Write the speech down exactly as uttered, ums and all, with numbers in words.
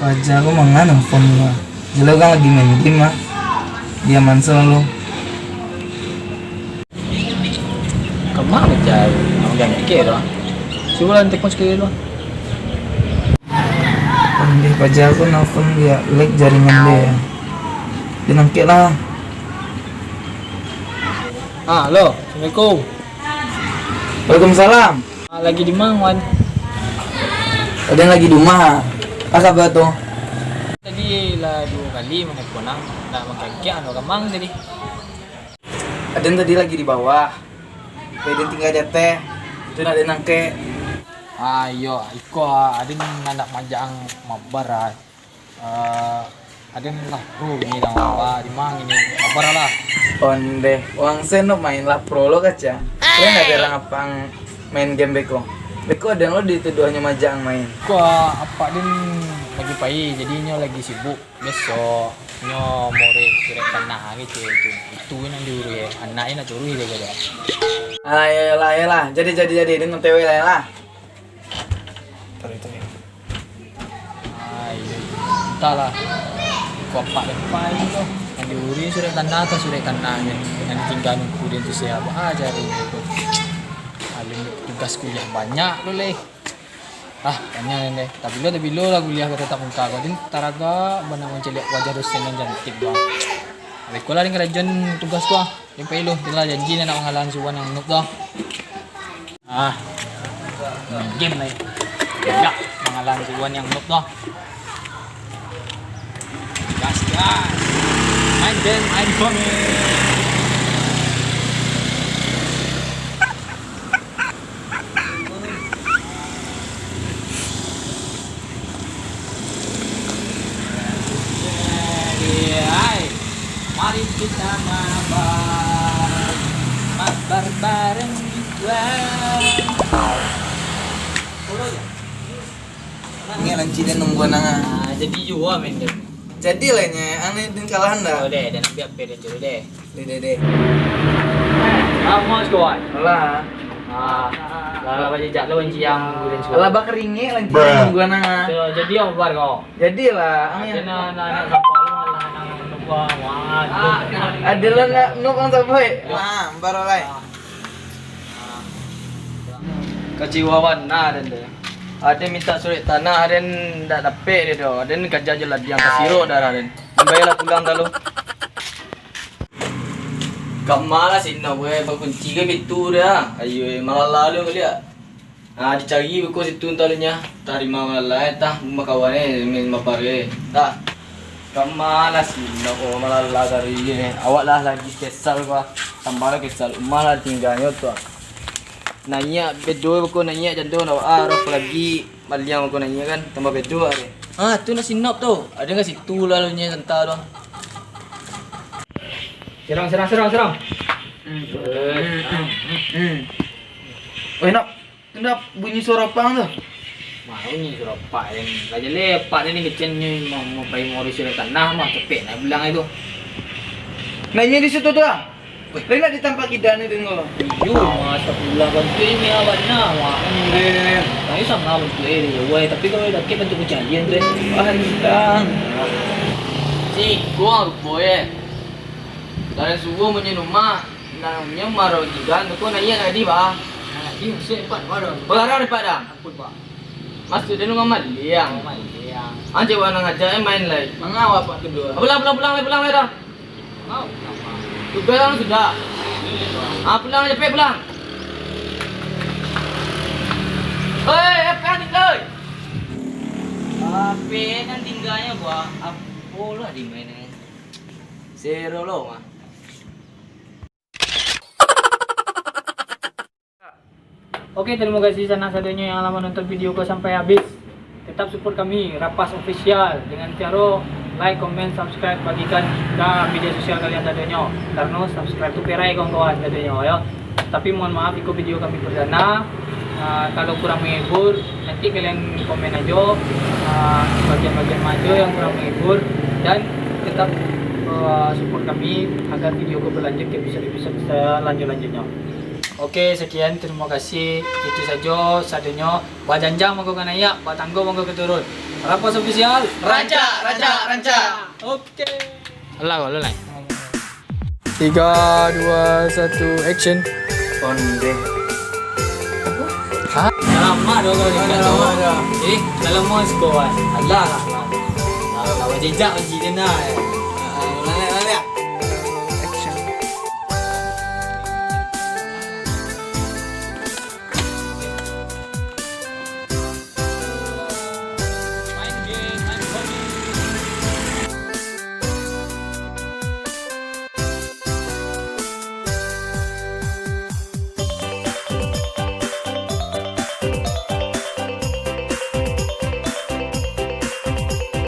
Paja ko manga nelfon ko. Jalo kan lagi main game ah. Diaman selalu. Kama paja? Ang gangkek tu. Cubo lah telepon sakali tu. Ondeh, paja ko nelfon dia, lag jaringan dia. Dia nangkek lah. Ah, halo. Assalamualaikum. Waalaikumsalam. Ah, lagi di ma, Wan? Aden lagi di rumah. Apa kabar tu? Tadi lah duo kali manelpon ang, ndak mangangkek, anu kamang tadi. Aden tadi lagi di bawah. Aden tingga di ateh. Tu ndak aden angkek. Ah, iyo, iko, ah, aden ndak majak ang mabar, ah. Ah, aden lah pro gini dah, wah, di ma gini, sabar lah. Ondeh, wang sen lo main lah pro lo kaca. Keren ado urang apang main game beko. Beko aden lo dituduahnyo majak ang main. Ko apak den lagi pai, jadi nyo lagi sibuk. Besok nyo murih surek tanah gitu itu. Itu nan diurus ya. Anak nak turun dia kata. Alah, iyolah, iyolah. Jadi, jadi, jadi. Den O T W lah, lah. Taruh itu ya. Ah, iyo, iyo. Antahlah. Ko apak den pai lo. Nan diurus surek tanah atau surek tanah je. Nan tingga nunggu den tu sia. Apo caro tu? Alun tugas kuliah banyak tu leh. Ah, tanya den deh. Tabilo, tabilo lah kuliah ka tatap muka ko. Den taragak bana mancaliak wajah dosen nan cantik tu. Beko lah den karajoan tugas tu ah. Den pai lo, den lah janji nak mangalang si Wan nan noob tu. Ah, main game lai. Yo, mangalang si Wan nan noob tu. Gas, gas. Main game, main game. Hai, mari kita mabar, mabar bareng Wan. Ingat lanci den nunggu nang ah. Ah, jadi juo main game. Jadi lah nyo, ang ni den kalah ndak? Oh, deh, den ambiak H P den dulu deh. Deh, deh, deh. Lamo sekuat. Alah. Ah, lah, lah bajajak lo lanci ang nunggu den sekuat. Alah, bakaringek lanci den nunggu nang ah. So, jadi apo kabar ko? Jadilah, ang. Ado nan, nan, nan sapa lo, alah, nan, nan, nan, wah, wah, aduh. Ado lo nak noob ang sapa, eh? Ah, baru lai. Kaciwa bana den tu. Aden mintak surek tanah, aden ndak dapek den tu. Aden kaja jo ladiang tasirok darah den. Den baialah pulang talu. Kama lah si Nok, weh, bakunci ka pintu dah. Ayo, eh, malala lu kaliak. Ah, dicari beko situ antah lu nyo. Tah di ma malala, eh, tah rumah kawan, eh, main mabar, eh. Tah. Kama lah si Nok, oh, malala tadi, eh. Awak lah lagi kesal ko. Tambah lah kesal. Umah lah tingganyo tu. Naiak bedo beko naiak jando ndak, ah, roh lagi. Maliang ko naiak kan, tambah bedo ari. Ah, tu nak si Nok tu. Ado ka situ lah lu nyo santa tu. Serang, serang, serang, serang. Hmm. Weh, Nok, tu ndak bunyi suaro apo tu? Mah, bunyi suaro apo ni? Lah jaleh apo ni kecen ni, mau, mau pai mau isi tanah mah, capek nak bilang itu. Nah, inyo di situ tu ah. Weh. Lain nak di tampak kida ni, Ding, ko. Iyo, masa pula bantuak ini, ah, bana, wah. Ayo, ayo, ayo. Ayo sama bantuak, eh, weh, tapi kalau dakek bantuak kucalian tu, eh. Pantang. Siko, rupo, eh. Dari subuh munyi rumah, nang nyo maro jigan tu, ko naiak tadi, bah. Nah, di musik empat, baru. Baru empat dah. Ampun, Pak. Maksud dia nunggu maliang. Oh, maliang. Anjir, wah, nang ajak, eh, main lai. Manga awak, Pak, kedua. Pulang, pulang, pulang lai, pulang lai dah. Tugas ang sudah. Ah, pulang, capek pulang. Oi, H P ang tingga, oi. H P nan tingganyo, Bang. Apolah dimain ni. Zero lo, mah. Oke, terima kasih sanak sadonyo yang lah manonton video ko sampai habis. Tetap support kami, Rapas Official, dengan caro like, comment, subscribe, bagikan ka media sosial kalian sadonyo. Karena subscribe tu perai, kawan-kawan sadonyo, yo. Tapi mohon maaf, iko video kami perdana. Ah, kalau kurang menghibur, nanti kalian komen ajo, ah, bagian-bagian ma ajo yang kurang menghibur, dan tetap, ah, support kami agar video ko berlanjut ke episode-episode selanjut-lanjutnyo. Oke, sekian, terima kasih. Itu sajo sadonyo. Bajanjang mangko ka naiak, batanggo mangko ka turun. Rapas Official. Rancak, rancak, rancak. Oke. Alah, kalau lain. Tiga, dua, satu, action. Onde. Hah? Dah lama dah kalau dekat tu. Dah lama dah. Eh, dah lama siko, wan. Alah, lah, lah. Lah, lah, jejak kunci dia nak.